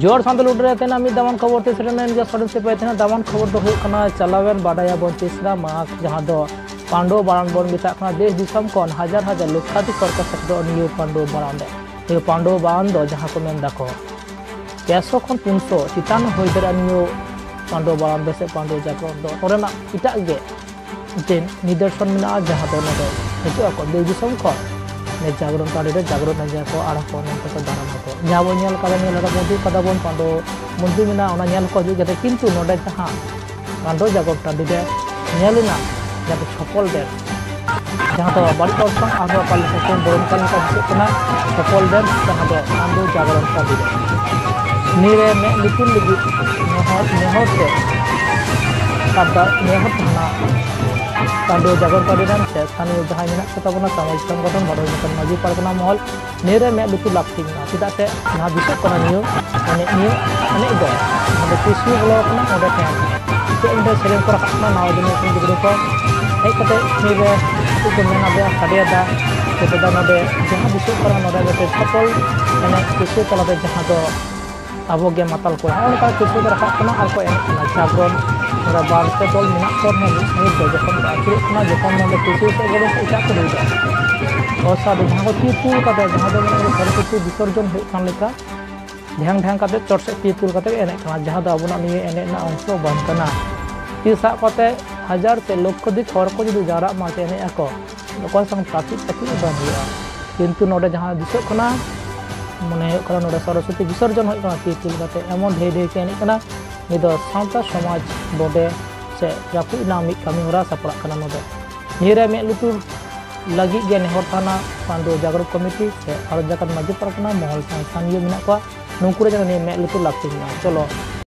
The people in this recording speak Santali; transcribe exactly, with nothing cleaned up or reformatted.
ᱡᱚᱦᱟᱨ ᱥᱟᱱᱛᱟᱲ ᱩᱰᱨᱮ ᱛᱮᱱᱟ ᱢᱤᱫ ᱫᱟᱢᱟᱱ ᱠᱷᱚᱵᱚᱨ ᱛᱮ ᱥᱮᱴᱮᱨ ᱮᱱᱟ ᱱᱤᱡᱚ ᱥᱚᱨᱮᱥ ᱥᱮ ᱯᱟᱭᱛᱮᱱᱟ ᱫᱟᱢᱟᱱ ᱠᱷᱚᱵᱚᱨ ᱫᱚ ᱦᱩᱭᱩᱜ ᱠᱟᱱᱟ ᱪᱟᱞᱟᱣᱮᱱ ᱵᱟᱰᱟᱭᱟᱵᱚᱱ ᱛᱤᱥᱨᱟ ᱢᱟᱜᱽ, ᱡᱟᱦᱟᱸ ᱫᱚ ᱯᱟᱱᱰᱩ ᱵᱟᱲᱟᱱ ᱵᱚᱱ ᱢᱮᱛᱟᱜ ᱠᱟᱱᱟ᱾ ᱫᱮᱥ ᱫᱤᱥᱚᱢ ᱠᱷᱚᱱ ᱦᱟᱡᱟᱨ ᱦᱟᱡᱟᱨ ᱞᱚᱠᱷᱟᱫᱷᱤᱠ ᱦᱚᱲ ᱠᱚ ᱥᱮᱴᱮᱨᱚᱜᱼᱟ ᱱᱤᱭᱟᱹ ᱯᱟᱱᱰᱩ ᱵᱟᱲᱟᱱ ᱨᱮ᱾ ᱱᱤᱭᱟᱹ ᱯᱟᱱᱰᱩ ᱵᱟᱲᱟᱱ ᱫᱚ ᱡᱟᱦᱟᱸ ᱠᱚ ᱢᱮᱱ ᱫᱟᱠᱚ ᱯᱮᱥᱚ ᱠᱷᱚᱱ ᱯᱩᱱᱥᱚ ᱪᱮᱛᱟᱱ ᱦᱩᱭ ᱫᱟᱲᱮᱭᱟᱜᱼᱟ ᱱᱤᱭᱟᱹ ᱯᱟᱱᱰᱩ ᱵᱟᱲᱟᱱ ᱨᱮ ᱥᱮ ᱯᱟᱱᱰᱩ ᱡᱟᱜᱽᱨᱚᱱ ᱫᱚ᱾ ᱱᱚᱰᱮᱱᱟᱜ ᱮᱴᱟᱜ ᱜᱮ ᱢᱤᱫᱴᱮᱱ ᱱᱤᱫᱚᱨᱥᱚᱱ ᱢᱮᱱᱟᱜᱼᱟ, ᱡᱟᱦᱟᱸ ᱫᱚ ᱱᱚᱰᱮ ᱦᱤᱡᱩᱜ ᱟᱠᱚ ᱫᱮᱥ ᱫᱤᱥᱚᱢ ᱠᱷᱚᱱ ᱱᱤᱭᱟᱹ ᱡᱟᱜᱽᱨᱚᱱ ᱴᱟᱺᱰᱤ ᱨᱮ ᱡᱟᱜᱽᱨᱚᱱ ᱮᱱᱮᱡ ᱠᱚ ᱟᱨ ᱦᱚᱸ ᱠᱚ ᱮᱱᱮᱡ ᱠᱚ ᱫᱟᱨᱟᱢ ᱟᱠᱚ᱾ ᱡᱟᱦᱟᱸ ᱵᱚᱱ ᱧᱮᱞ ᱠᱟᱫᱟ, ᱧᱮᱞ ᱠᱟᱫᱟ, ᱢᱚᱱᱫᱤᱨ ᱠᱟᱫᱟ ᱵᱚᱱ, ᱯᱟᱱᱰᱩ ᱢᱚᱱᱫᱤᱨ ᱢᱮᱱᱟᱜᱼᱟ, ᱚᱱᱟ ᱧᱮᱞ ᱠᱚ ᱦᱤᱡᱩᱜ ᱜᱮᱭᱟ᱾ ᱠᱤᱱᱛᱩ ᱱᱚᱰᱮ ᱡᱟᱦᱟᱸ ᱯᱟᱱᱰᱩ ᱡᱟᱜᱽᱨᱚᱱ ᱴᱟᱺᱰᱤ ᱨᱮ ᱧᱮᱞ ᱮᱱᱟ, ᱡᱟᱦᱟᱸ ᱫᱚ ᱪᱷᱚᱯᱚᱞ ᱰᱮᱱᱥ, ᱡᱟᱦᱟᱸ ᱫᱚ ᱵᱟᱹᱲᱤᱡ ᱚᱨᱥᱚᱝ ᱟᱨᱦᱚᱸ ᱚᱠᱟ ᱞᱮᱠᱟ ᱠᱚ ᱵᱚᱨᱚᱱ ᱠᱟᱱ ᱞᱮᱠᱟ ᱵᱩᱡᱷᱟᱹᱜ ᱠᱟᱱᱟ, ᱪᱷᱚᱯᱚᱞ ᱰᱮᱱᱥ, ᱡᱟᱦᱟᱸ ᱫᱚ ᱯᱟᱱᱰᱩ ᱡᱟᱜᱽᱨᱚᱱ ᱴᱟᱺᱰᱤ ᱨᱮ᱾ ᱱᱤᱭᱟᱹ ᱨᱮ ᱢᱮᱫ ᱞᱩᱛᱩᱨ ᱞᱟᱹᱜᱤᱫ ᱱᱮᱦᱚᱨ, ᱱᱮᱦᱚᱨ ᱛᱮ ᱥᱟᱨᱫᱟ ᱱᱮᱦᱚᱨ ᱛᱟᱦᱮᱱᱟ ᱯᱟᱱᱰᱩ ᱡᱟᱜᱽᱨᱚᱱ ᱴᱟᱺᱰᱤ ᱨᱮᱱ ᱥᱮ ᱥᱛᱷᱟᱱᱤᱭᱚ ᱡᱟᱦᱟᱸᱭ ᱢᱮᱱᱟᱜ ᱠᱚ ᱛᱟᱵᱚᱱᱟ, ᱥᱟᱢᱟᱡᱤᱠ ᱥᱚᱝᱜᱚᱴᱷᱚᱱ, ᱵᱷᱟᱨᱚᱛ ᱡᱷᱟᱲᱠᱷᱚᱸᱰ ᱢᱟᱹᱡᱷᱤ ᱯᱟᱨᱜᱟᱱᱟ ᱢᱚᱦᱚᱞ, ᱱᱤᱭᱟᱹ ᱨᱮ ᱢᱮᱫ ᱞᱩᱛᱩᱨ ᱞᱟᱹᱠᱛᱤ ᱢᱮᱱᱟᱜᱼᱟ᱾ ᱪᱮᱫᱟᱜ ᱥᱮ ᱡᱟᱦᱟᱸ ᱫᱤᱥᱟᱹᱜ ᱠᱟᱱᱟ ᱱᱤᱭᱟᱹ ᱮᱱᱮᱡ, ᱱᱤᱭᱟᱹ ᱮᱱᱮᱡ ᱫᱚ ᱱᱚᱰᱮ ᱠᱨᱤᱥᱱᱚ ᱵᱚᱞᱚ ᱟᱠᱟᱱᱟ, ᱚᱸᱰᱮ ᱠᱷᱚᱱ ᱪᱮᱫ ᱢᱤᱫᱴᱮᱱ ᱥᱮᱨᱮᱧ ᱠᱚ ᱨᱟᱠᱟᱵ ᱠᱟᱱᱟ, ᱱᱟᱣᱟ ᱡᱮᱱᱟᱨᱮᱥᱚᱱ ᱜᱤᱫᱽᱨᱟᱹ ᱠᱚ ᱦᱮᱡ ᱠᱟᱛᱮ ᱱᱤᱭᱟᱹ ᱨᱮ ᱪᱮᱫ ᱠᱚ ᱢᱮᱱᱟ, ᱥᱟᱰᱮᱭᱮᱫᱟ, ᱪᱮᱫ ᱱᱚᱰᱮ ᱡᱟᱦᱟᱸ ᱫᱤᱥᱟᱹᱜ ᱠᱟᱱᱟ, ᱱᱚᱰᱮ ᱢᱤᱫᱴᱮᱱ ᱪᱷᱟᱯᱚᱞ ᱮᱱᱮᱡ ᱠᱨᱤᱥᱱᱚ ᱛᱟᱞᱟᱛᱮ ᱡᱟᱦᱟᱸ ᱫᱚ ᱟᱵᱚ ᱜᱮ ᱢᱟᱛᱟᱞ ᱠᱚ, ᱱᱚᱜᱼᱚ ᱱᱚᱝᱠᱟ ᱠᱤᱪᱷᱩ ᱠᱚ ᱨᱟᱠᱟᱵ ᱠᱟᱱᱟ ᱟᱨ ᱠᱚ ᱮᱱᱮᱡ ᱠᱟᱱᱟ᱾ ᱡᱟᱜᱽᱨᱚᱱ ᱱᱚᱰᱮ ᱵᱟᱨ ᱯᱮ ᱫᱚᱞ ᱢᱮᱱᱟᱜ ᱠᱚ ᱨᱮᱦᱚᱸ, ᱢᱤᱫ ᱥᱟᱭᱤᱰ ᱫᱚ ᱡᱚᱠᱷᱚᱱ ᱠᱚ ᱟᱹᱪᱩᱨᱚᱜ ᱠᱟᱱᱟ, ᱡᱚᱠᱷᱚᱱ ᱱᱚᱰᱮ ᱠᱤᱪᱷᱩ ᱥᱮᱫ ᱜᱚᱲᱚ ᱥᱮ ᱮᱴᱟᱜ ᱠᱚ ᱫᱟᱹᱲ ᱮᱫᱟ᱾ ᱚᱥᱟᱫᱷᱩ ᱡᱟᱦᱟᱸ ᱠᱚ ᱛᱤ ᱛᱩᱞ ᱠᱟᱛᱮ, ᱡᱟᱦᱟᱸ ᱫᱚ ᱢᱮᱱᱟᱜ ᱠᱚ ᱥᱚᱨᱚᱥᱚᱛᱤ ᱵᱤᱥᱚᱨᱡᱚᱱ ᱦᱩᱭᱩᱜ ᱠᱟᱱ ᱞᱮᱠᱟ, ᱰᱷᱮᱝ ᱰᱷᱮᱝ ᱠᱟᱛᱮ ᱪᱚᱴ ᱥᱮᱫ ᱛᱤ ᱛᱩᱞ ᱠᱟᱛᱮ ᱮᱱᱮᱡ ᱠᱟᱱᱟ, ᱡᱟᱦᱟᱸ ᱫᱚ ᱟᱵᱚᱱᱟᱜ ᱱᱤᱭᱟᱹ ᱮᱱᱮᱡ ᱨᱮᱱᱟᱜ ᱚᱝᱥᱚ ᱵᱟᱝ ᱠᱟᱱᱟ᱾ ᱛᱤ ᱥᱟᱵ ᱠᱟᱛᱮ ᱦᱟᱡᱟᱨ ᱥᱮ ᱞᱚᱠᱠᱷᱚ ᱫᱤᱠ ᱦᱚᱲ ᱠᱚ ᱡᱩᱫᱤ ᱡᱟᱣᱨᱟᱜ ᱢᱟ ᱥᱮ ᱮᱱᱮᱡ ᱟᱠᱚ, ᱚᱠᱚᱭ ᱥᱟᱶ ᱛᱟᱹᱠᱤᱡ ᱛᱟᱹᱠᱤᱡ ᱵᱟᱝ ᱦᱩᱭᱩᱜᱼᱟ᱾ ᱠᱤᱱᱛᱩ ᱱᱚᱰᱮ ᱡᱟᱦᱟᱸ ᱫᱤᱥᱟᱹᱜ ᱠᱟᱱᱟ, ᱢᱚᱱᱮ ᱦᱩᱭᱩᱜ ᱠᱟᱱᱟ ᱱᱚᱰᱮ ᱥᱚᱨᱚᱥᱚᱛᱤ ᱵᱤᱥᱚᱨᱡᱚᱱ ᱦᱩᱭᱩᱜ ᱠᱟᱱᱟ ᱛᱤ ᱛᱩᱞ ᱠᱟᱛᱮ, ᱮᱢᱚᱱ ᱰᱷᱮᱨ ᱰᱷᱮᱨ ᱠᱚ ᱮᱱᱮᱡ ᱠᱟᱱᱟ᱾ ᱱᱤᱭᱟᱹ ᱫᱚ ᱥᱟᱶᱛᱟ ᱥᱚᱢᱟᱡᱽ ᱵᱚᱰᱮ ᱥᱮ ᱨᱟᱹᱯᱩᱫ ᱨᱮᱱᱟᱜ ᱢᱤᱫ ᱠᱟᱹᱢᱤ ᱦᱚᱨᱟ ᱥᱟᱯᱲᱟᱜ ᱠᱟᱱᱟ ᱱᱚᱰᱮ᱾ ᱱᱤᱭᱟᱹ ᱨᱮ ᱢᱮᱫ ᱞᱩᱛᱩᱨ ᱞᱟᱹᱜᱤᱫ ᱜᱮ ᱱᱮᱦᱚᱨ ᱛᱷᱟᱱᱟ ᱯᱟᱱᱰᱩ ᱡᱟᱜᱽᱨᱚᱛ ᱠᱚᱢᱤᱴᱤ ᱥᱮ ᱵᱷᱟᱨᱚᱛ ᱡᱟᱠᱟᱛ ᱢᱟᱹᱡᱷᱤ ᱯᱟᱨᱜᱟᱱᱟ ᱢᱚᱦᱚᱞ ᱥᱟᱶ ᱥᱛᱷᱟᱱᱤᱭᱚ ᱢᱮᱱᱟᱜ ᱠᱚᱣᱟ, ᱱᱩᱠᱩ ᱨᱮ ᱡᱮᱱᱚ ᱱᱤᱭᱟᱹ ᱢᱮᱫ ᱞᱩᱛᱩᱨ ᱞᱟᱹᱠᱛᱤ ᱢᱮᱱᱟᱜᱼᱟ᱾ ᱪᱚᱞᱚ,